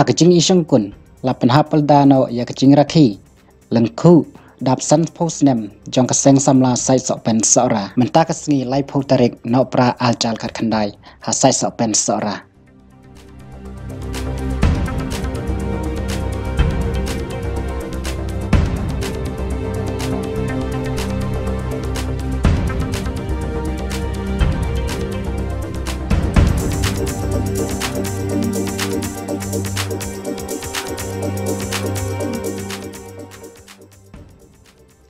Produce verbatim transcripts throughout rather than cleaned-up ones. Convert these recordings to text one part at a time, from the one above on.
Ka jingïashongkun la pynhap pyrda noh ïa ka jingrakhe lyngkhuh dap sanphew snem jong ka Seng Samla Saitsohpen Sohra mynta ka sngi laiphew tarik Nohprah arhajar khatkhyndai ha Saitsohpen Sohra.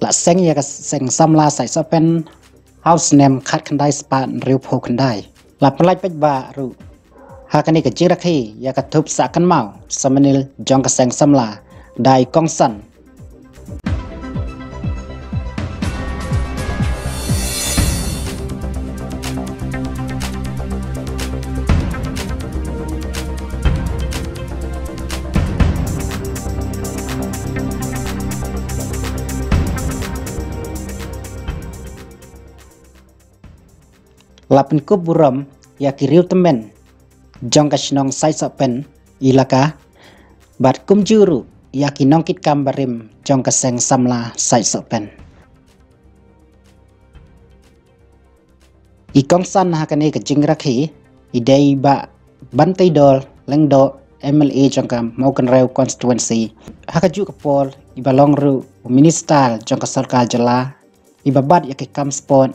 La seng ïa ka Seng Samla Saitsohpen ha u snem khatkhyndai spah hynriewphew khyndai. La pynlait paidbah ruh ha kane ka jingrakhe ïa ka thup sah kynmaw samynil jong ka Seng Samla da i kongsan. La pynkup burom ïa ki riew tymmen jong ka shnong Saitsohpen Elaka bad kumjuh ruh ïa ki nongkitkam barim jong ka Seng Samla Saitsohpen. I kongsan ha kane ka jingrakhe i dei Bah Banteidor Lyngdoh, M L A jong ka Mawkynrew constituency. Ha kajuh ka por iba long ruh u minister jong ka sorkar jylla iba bat ïa ki kam sport,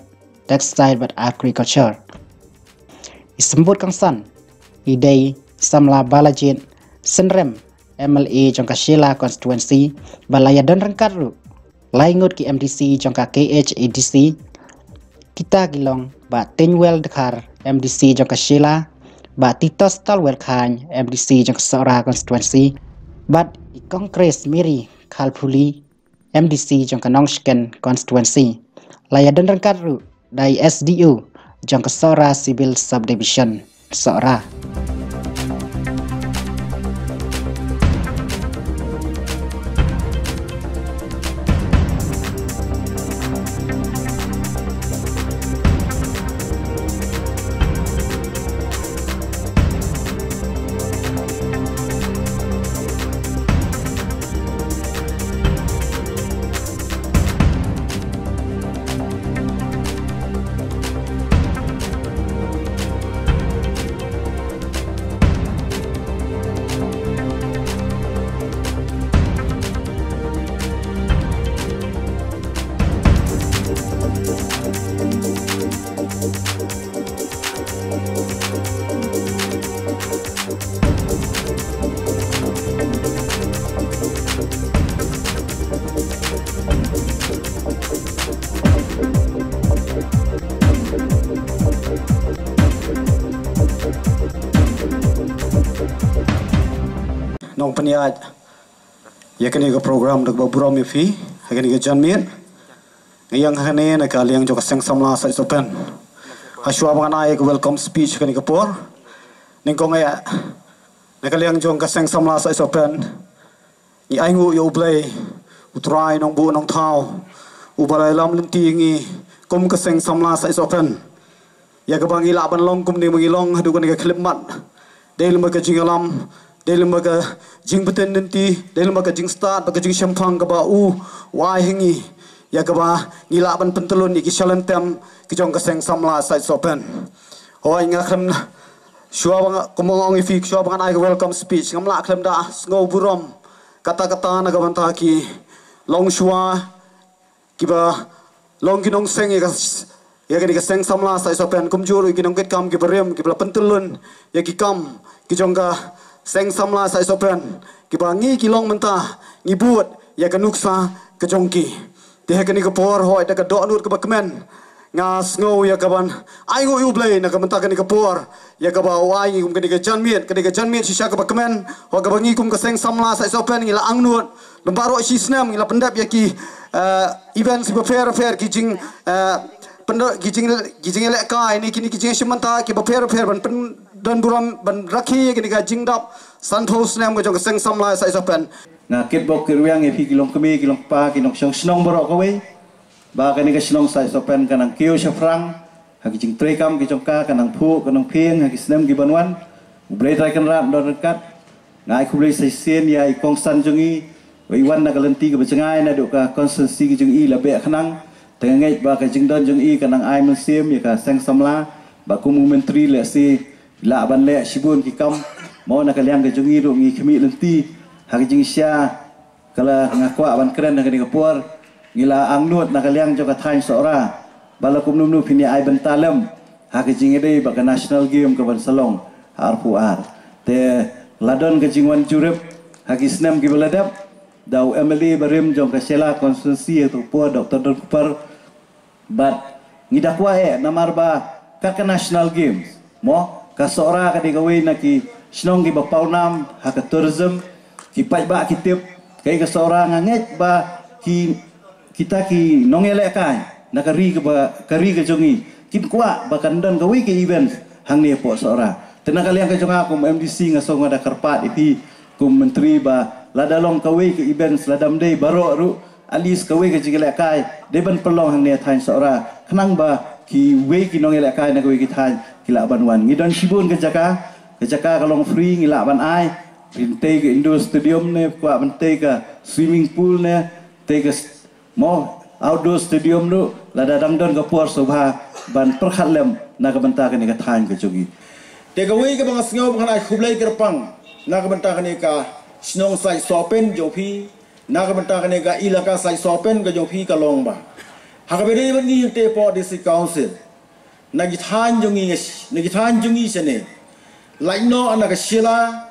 textile bad agriculture. I symbud kongsan i dei Samla Balajied Synrem, M L A jong ka Shella constituency, ba la ïadon ryngkat ruh lai ngut ki M D C jong ka K H A D C. Kita ki long Bah Teiñwel Dkhar, M D C jong ka Shella, Bah Titos Talwel Chyne, M D C jong ka Sohra constituency, bad i Kong Grace Mary Kharpuli, M D C jong ka Nongshken constituency. La ïadon ryngkat ruh da i S D O jong ka Sohra Civil Subdivision, Sohra. Nongpynïaid ïa kane ka program da kaba burom ïa phi ha kane ka janmiet. Nga ïeng hangne na ka liang jong ka Seng Samla Saitsohpen. Hashwa ba ngan ai ka welcome speech ha kane ka por, nyngkong eh na ka liang jong ka Seng Samla Saitsohpen, ngi ainguh ïa U Blei, U Trai Nongbuh Nongthaw, uba la ïalam lynti ïa ngi kum ka Seng Samla Saitsohpen. Ïa kaba ngi lah ban long kumne ba ngi long haduh kane ka khyllipmat, dei lem bad ka jingïalam, dei lem bad ka jingbtin lynti, dei lem bad ka jingstad bad ka jingshemphang kaba u, u ai ha ngi, ïa kaba ngi lah ban pyntyllun ïa ki shalynter ki jong ka Seng Samla Saitsohpen. Hooid, nga khlem, shuwa ba nga, kumba nga ong ïa phi, shuwa ba ngan ai ka welcome speech, ngam lah khlem da sngew burom katta katta na ka bynta ki longshuwa kiba long ki nongseng ïa ka, ïa kane ka Seng Samla Saitsohpen, kumjuh ruh ïa ki nongkitkam kiba rim kiba la pyntyllun ïa ki kam ki jong ka Seng Samla Saitsohpen, kiba ngi ki long mynta ngi bud ïa ka nuksa ka jong ki. Te ha kane ka por, hooid, da ka dohnud kaba kmen, nga sngew ïa kaban ainguh ïa U Blei na ka bynta kane ka por, ïa kaba u ai ngi kum kane ka janmiet, kane ka janmiet shisha kaba kmen, hooid, kaba ngi kum ka Seng Samla Saitsohpen ngi la angnud lem baroh shi snem, ngi la pyndep ïa ki, eh, events kiba pher pher, ki jing, eh, pyndep ki jing, ki jingïalehkai ne kine ki jingïashim bynta kiba pher pher ban pyndon burom, ban rakhe ïa kane ka jingdap sanphew snem ka jong ka Seng Samla Saitsohpen. Nga kitbok kitrwiang ïa phi ki longkmie ki longkpa ki nongshong shnong baroh kawei, ba kane ka shnong Saitsohpen ka nang kiew shaphrang ha ki jingtreikam ki jong ka, ka nang phuh ka nang phieng ha ki snem ki ban wan. U Blei Trai Kynrad un don ryngkat. Nga ai khublei sa shisien ïa i kongsan jong i, ba i wan na ka lynti kaba jngai naduh ka constituency ka jong i la beh khnang. Te nga ngeit ba ka jingdon jong i kan nang ai mynsiem ïa ka seng samla, ba kum u myntri lehse i lah ban leh shibun ki kam. Mo, na ka liang ka jong i ruh ngi khmih lynti ha ka jingshisha, ka la nga kwah ban kren ha kane ka por, ngi la angnud na ka liang jong ka thaiñ Sohra, ba la kumno kumno phin ïa ai bynta lem ha ka jingïadei bad ka national game ka ban sa long ha arphew ar. Te la don ka jingwan jurip ha ki snem kiba la dep da u M L A barim jong ka Shella constituency, ha ka por Doctor Don Kupar. Bad ngi da kwah eh namar ba kat ka national games, mo, ka Sohra ka dei kawei na ki shnong kiba pawnam ha ka tourism. Ki paidbah ki tip kaei ka Sohra. Nga ngeit ba ki, kita ki nongïalehkai na ka ri kaba, ka ri ka jong i, kin kwah ba kan don kawei ka event hangne hapoh Sohra. Te na ka liang ka jong nga kum M D C nga sngew nga da kyrpad ïa phi kum myntri ba lada long kawei ka event, lada ym dei baroh ruh, at least kawei ka jingïalehkai dei ban pynlong hangne ha thaiñ Sohra, khnang ba kiwei ki nongïalehkai na kawei ki thaiñ ki lah ban wan. Ngi don shibun ka jaka, ka jaka ka long free, ngi lah ban ai. Phin tei ka indoor stadium ne, kwah ban tei ka swimming pool ne, tei ka s-, mo, outdoor stadium ruh, lada dang don ka por sngewbha ban pyrkhat lem na ka bynta kane ka thaiñ ka jong i. Te kawei kaba nga sngew ba ngan ai khublei kyrpang na ka bynta kane ka shnong Saisohpen jong phi, na ka bynta kane ka ilaka Saisohpen ka jong phi ka long ba ha kaba ïadei bad ngi hangtei hapoh District Council, na ki thaiñ jong ngi, na ki thaiñ jong ngi shane, lait noh na ka Shella,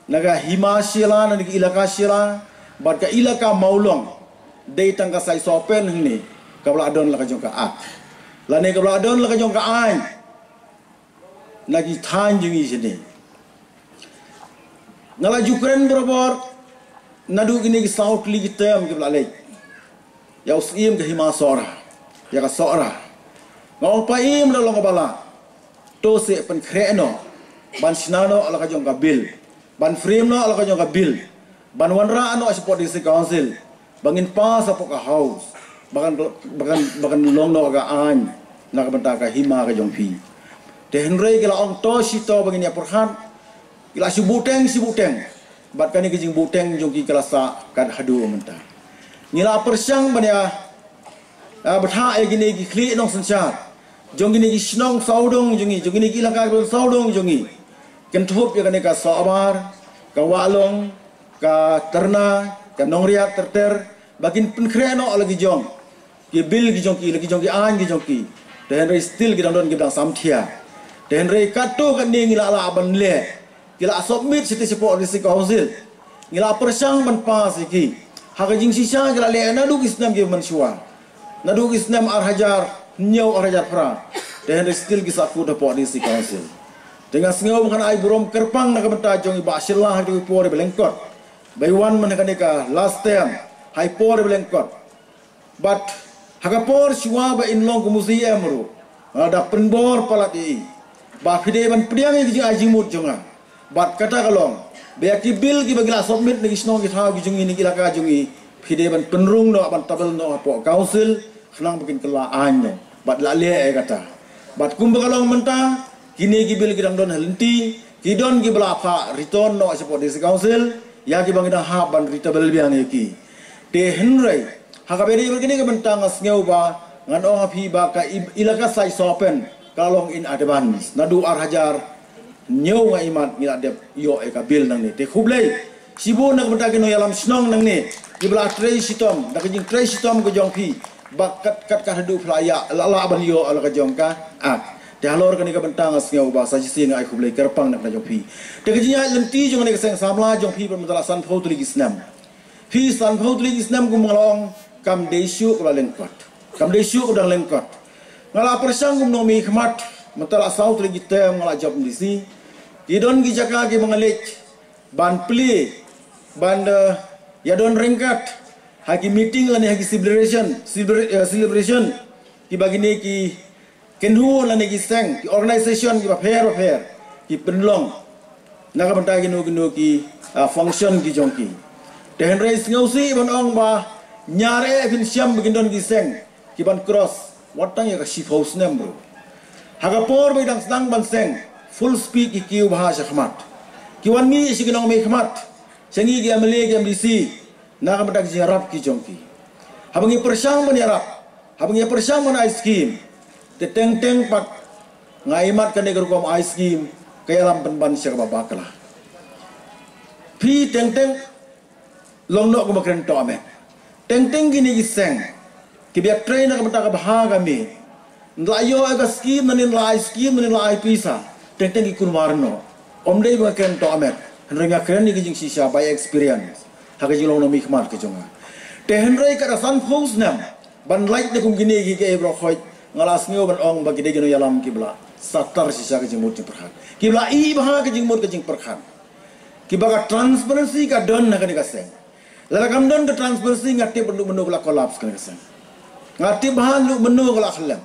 na ka hima Shella, na ka ilaka Shella bad ka ilaka Mawlong, dei tang ka Saisohpen hangne kaba la don la ka jong ka Act, lane kaba la don la ka jong ka aiñ na ki thaiñ jong ngi shane. Nga la ju kren barabor naduh kine ki saw tylli ki term kiba la leit ïa u Syiem ka hima Sohra, ïa ka Sohra. Nga ong, pa im, da long kaba lah, to seh pynkhreh noh ban shna noh la ka jong ka bill, ban frame noh la ka jong ka bill, ban wanrah noh shapoh District Council, ba ngin pass hapoh ka House, ba kan, ba kan, ba kan long noh ka aiñ na ka bynta ka hima ka jong phi. Te hynrei ki la ong to shi to ba ngin ïa pyrkhat, ki la shu buhteng, shu buhteng. Bad kane ka jingbuhteng jong ki ka la sah kat haduh mynta. Ngi la pyrshang ban ïa, ah, bthah ïa kine ki khlieh nongsynshar jong kine ki shnong sawdong jong ngi, jong kine ki ilaka sawdong jong ngi, kynthup ïa kane ka Sohbar, ka Wahlong, ka Tyrna, ka Nongriat ter ter, ba kin pynkhreh noh la ki jong ki bill ki jong ki, la ki jong ki aiñ ki jong ki. Te hynrei still ki dang don kiba dang samthiah. Te hynrei katto katne ngi la lah ban leh, ki la submit shatei shapoh District Council. Ngi la pyrshang ban pass ïa ki ha ka jingshisha, ki la leh naduh ki snem kiba mynshuwa, naduh ki snem ar hajar hynñiew, ar hajar phra. Te hynrei still ki sah kut hapoh District Council. Te nga sngew ba ngan ai burom kyrpang na ka bynta jong i Bah Shylla ha kata ka por iba lyngkot, ba i wan man ha kane ka last term, ha i por iba lyngkot. Bad ha ka por shuwa ba in long kum u C E M ruh, nga la da pynbor palat ïa i ba phi dei ban pdiang ïa ka jingai jingmut jong nga. Bad kata ka long ba ïa ki bill kiba ki la submit na ki shnong ki thaw ki jong ngi, na ki ilaka jong ngi, phi dei ban pynrung noh, ban table noh hapoh Council, khnang ba kin kylla aiñ noh. Bad la leh ïa kata. Bad kumba ka long mynta, kine ki bill ki dang don ha lynti, ki don kiba la phah return noh shapoh District Council, ïa kiba ngi dang hap ban retable biang ïa ki. Te hynrei ha kaba ïadei bad kine ka bynta nga sngew ba ngan ong ha phi ba ka i-, ilaka Saisohpen ka long in advance. Naduh ar hajar hynñiew nga imat ngi la dep ïoh ïa ka bill nangne. Te khublei shibun na ka bynta ki nongïalam shnong nangne kiba la trei shitom da ka jingtrei shitom ka jong phi, ba kat kat kat haduh phi la ïa la lah ban ïoh la ka jong ka Act. Te halor kane ka bynta nga sngew ba sa shisien nga ai khublei kyrpang na ka jong phi. Te ka jingïaid lynti jong kane ka seng samla jong phi bad mynta la sanphew tylli ki snem. Phi, sanphew tylli ki snem kum nga la ong, kam dei shuh kaba la lyngkot, kam dei shuh kaba dang lyngkot. Nga la pyrshang kum nongmihkhmat, mynta la saw tylli ki term nga la jop M D C. Ki don ki jaka kiba nga leit ban plie, ban, eh, ïa don ryngkat ha ki meeting lane ha ki celebration, celebra-, eh, celebration kiba kine ki kynhun lane ki seng, ki organisation kiba pher bapher ki pynlong na ka bynta kino kino ki, ah, function ki jong ki. Te hynrei sngewsih ban ong ba ñiar eh phin shem ba kin don ki seng kiban cross wat tang ïa ka shiphew snem ruh. Ha ka por ba i dang sdang ban seng, full speed ki kiew bha shakhmat. Ki wan ngi sha ki nongmihkhmat, sha ngi ki MLA ki MDC, na ka bynta ki jingïarap ki jong ki. Haba ngi pyrshang ban ïarap, haba ngi pyrshang ban ai skim, te teng teng pat nga ïohi mat kane ka rukom ai skim ka ïalam pynban sha kaba bakla. Phi teng teng long noh kumba kren tohmet. Teng teng kine ki seng kiba ïatrei na ka bynta ka bha ka miet, ynda la ïoh ka skim, ynda la ai skim, ynda la ai pisa, teng teng ki kulmar noh. Ym dei ba nga kren tohmet, hynrei nga kren ïa ka jingshisha by experience ha ka jinglong nongmihkhmat ka jong nga. Te hynrei ka da san phew snem ban lait da kum kine ki, kiei baroh khoit, nga la sngew ban ong ba ki dei ki nongïalam kiba la satar shisha ka jingmut jingpyrkhat, kiba la ïohi bha ka jingmut ka jingpyrkhat, kiba ka transparency ka don ha kane ka seng. Lada kam don ka transparency, nga tip ba mynno mynno ka la collapse kane ka seng. Nga tip ba mynno mynno ka la khyllem.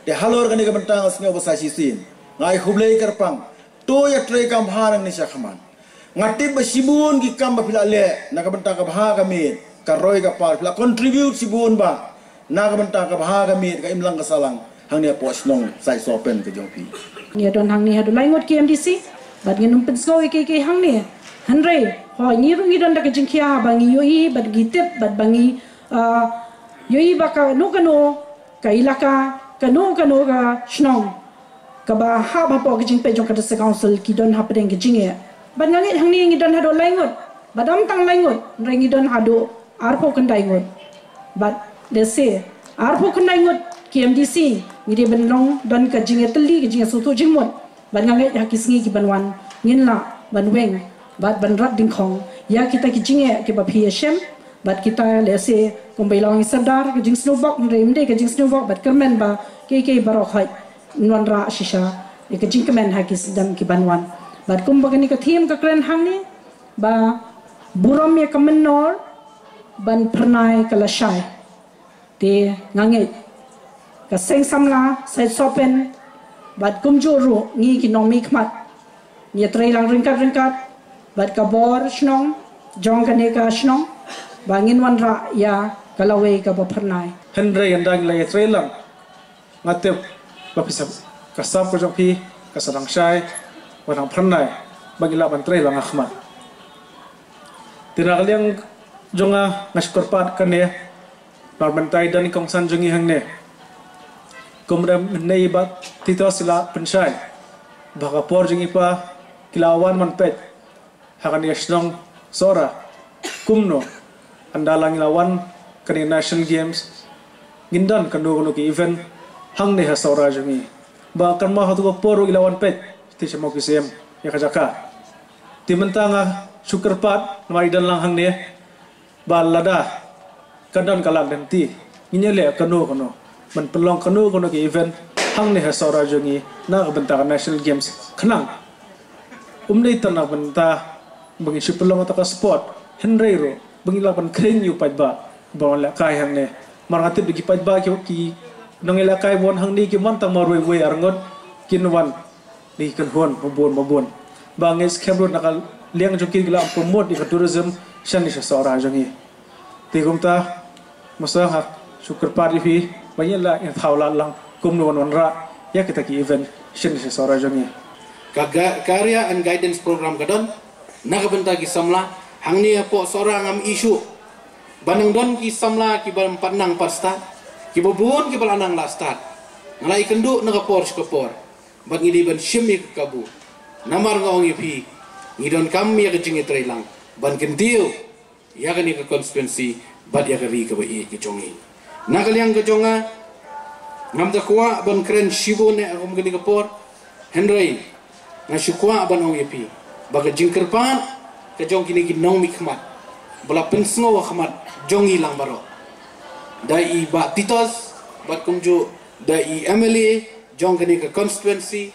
Te halor kane ka bynta nga sngew ba sa shisien nga ai khublei kyrpang. To ïatrei kam bha nangne sha khmat. Nga tip ba shibun ki kam ba phi la leh na ka bynta ka bha ka miet, ka roi ka par, phi la contribute shibun ba na ka bynta ka bha ka miet, ka imlang ka sahlang hangne hapoh shnong Saitsohpen ka jong phi. Ngi don hangne haduh lai ngut ki MDC, bad ngin ym pynsngew ïa kiei kiei hangne. Hynrei hooid, ngi ruh ngi don da ka jingkhia ba ngi ïohi, bad ngi tip, bad ba ngi, ah, ïohi ba kano kano ka ilaka, kano kano ka shnong kaba hap hapoh ka jingpeit jong ka District Council ki don hapdeng ka jingeh. Bad nga ngeit hangne ngi don haduh lai ngut, bad ym tang lai ngut, hynrei ngi don haduh arphew khyndai ngut. Bad lehse arphew khyndai ngut ki MDC ngi dei ban long don ka jingïatylli, ka jingïasngewthuh jingmut. Bad nga ngeit ha ki sngi ki ban wan ngin lah ban weng bad ban rat dyngkhong ïa kita ki jingeh kiba phi ïashem. Bad kita lehse kumba i la ong i Sordar, ka jingsngewbok, hynrei ym dei ka jingsngewbok, bad kyrmen ba kiei kiei baroh khoit ngin wanrah shisha ïa ka jingkmen ha ki snem ki ban wan. Bad kumba kane ka theme ka kren hangne, ba burom ïa ka mynnor, ban phyrnai ka lashai. Te nga ngeit ka seng samla Saitsohpen bad kumjuh ruh ngi ki nongmihkhmat ngi ïatrei lang ryngkat ryngkat bad ka bor shnong jong kane ka shnong ba ngin wanrah ïa ka lawei kaba phyrnai. Hynrei ynda ngi la ïatrei lang, nga tip ba phi sa, ka sap ka jong phi ka sa dang shai, ba dang phyrnai, ba ngi lah ban trei lang ha khmat. Te na ka liang jong nga, nga shu kyrpad kane namar mynta i don i kongsan jong ngi hangne. Kumba mynne i Bah Titos i la pynshai ba ha ka por jong i pa ki la wan ban peit ha kane ka shnong Sohra. Kumno ynda la ngi la wan kane ka National Games, ngin don kano kano ki event hangne ha Sohra jong ngi. Ba kan ma ha tu ka por ruh i la wan peit, te sha mo ki sem ïa ka jaka. Te mynta nga shu kyrpad namar i don lang hangne, ba lada kan don ka lad lynti, ngin ïaleh kano kano ban pynlong kano kano ki event hangne ha Sohra jong ngi na ka bynta ka National Games, khnang ym dei tang na ka bynta ba ngin shu pynlong ïa ka sport, hynrei ruh ba ngin lah ban khring ïa u paidbah ba wan lehkai hangne. Namar nga tip da ki paidbah ki, ki nongïalehkai ba wan hangne kim wan tang marwei wei arngut, kin wan da ki kynhun mabun mabun. Ba ngeit skhem ruh na ka liang jong ki, ki lah ban promote ïa ka tourism shane sha Sohra jong ngi. Te kumta, mynta nga shu kyrpad ïa phi ba ngin lah, ngin thaw lad lang kumno ban wanrah ïa kita ki event shane sha Sohra jong ngi. Ka ga-, Career and Guidance Program ka don na ka bynta ki samla hangne hapoh Sohra. Ngam issue ba nang don ki samla kiba ym pat nang pat stad, kiba bun kiba la nang la stad. Nga la ïakynduh na ka por sha ka por bad ngi dei ban shim ïa ka kabu. Namar nga ong ïa phi, ngi donkam ïa ka jingïatreilang ban kyntiew ïa kane ka constituency bad ïa ka ri kaba ïeit ka jong ngi. Na ka liang ka jong nga, ngam da kwah ban kren shibun eh ha kum kane ka por, hynrei nga shu kwah ban ong ïa phi ba ka jingkyrpad ka jong kine ki nongmihkhmat ba la pynsngew ha khmat jong ngi lang baroh, da i Bah Titos bad kumjuh da i MLA jong kane ka constituency,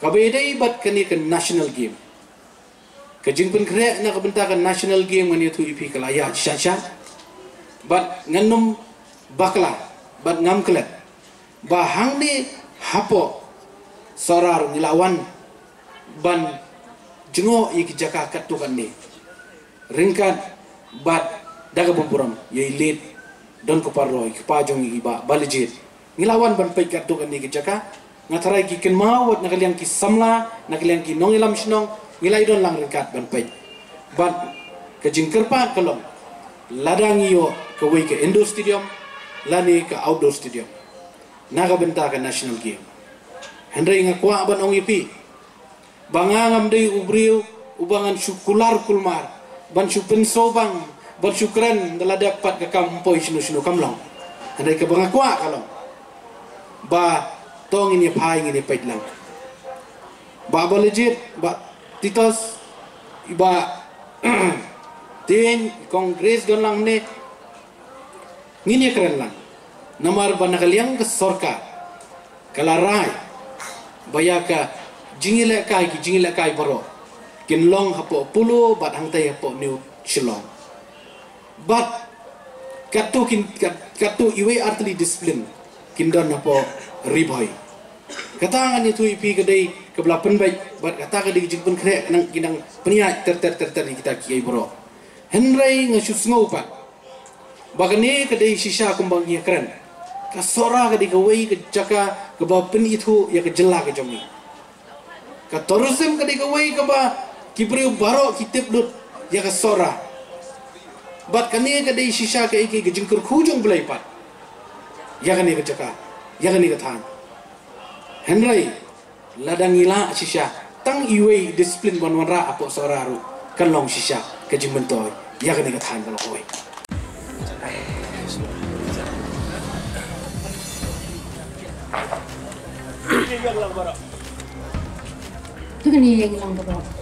kaba ïadei bad kane ka National Game. Ka jingpynkhreh na ka bynta ka National Game, ngan ïathuh ïa phi, ka la ïaid shisha shisha. Bad ngan ym bakla bad ngam klet ba hangne hapoh Sohra ruh ngi la wan ban jngoh ïa ki jaka katto katne ryngkat bad da kaba burom ïa i late Don Kupar Roy, i kpa jong i Bah Balajied. Ngi la wan ban peit katto katne ki jaka. Nga tharai ki kynmaw wat na ka liang ki samla, na ka liang ki nongïalam shnong, Ngi la ïa don lang ryngkat ban peit. Bad ka jingkyrpad ka long, lada ngi ïoh kawei ka indoor stadium lane ka outdoor stadium na ka bynta ka National Game. Hynrei nga kwah ban ong ïa phi ba nga ngam dei u briew uba ngan shu kular kulmar ban shu pynsngewbang, ban shu kren da la dep pat ka kam ym poi shano shano, kam long. Hynrei kaba nga kwah ka long ba to ngin ïa phai, ngin ïa peit lang. Bah Balajied, Bah Titos, Bah Tieng, Kong Grace don lang ne, ngin ïa kren lang. Namar ba na ka liang ka sorkar ka la rai ba ïa ka jingïalehkai, ki jingïalehkai baroh kin long hapoh Polo bad hangtai hapoh New Shillong. Bad katto kin kat-, katto iwei artylli discipline kin don hapoh Ri Bhoi. Kata ngan ïathuh ïa phi ka dei kaba la pynbeit bad kata ka dei ka jingpynkhreh nang ki nang pynïaid ter ter ter ter ïa kita kiei baroh. Hynrei nga shu sngew pat ba kane ka dei shisha kumba ngi ïa kren, ka Sohra ka dei kawei ka jaka kaba pynithuh ïa ka jylla ka jong ngi. Ka tourism ka dei kawei kaba ki briew baroh ki tip lut ïa ka Sohra. Bad kane ka dei shisha kaei kaei ka jingkyrkhu jong U Blei pat ïa kane ka jaka, ïa kane ka thaiñ. Hynrei lada ngi lah shisha tang iwei discipline ban wanrah hapoh Sohra ruh kan long shisha ka jingmyntoi ïa kane ka thaiñ ka long kawei. Kane ïa ngi lang baroh.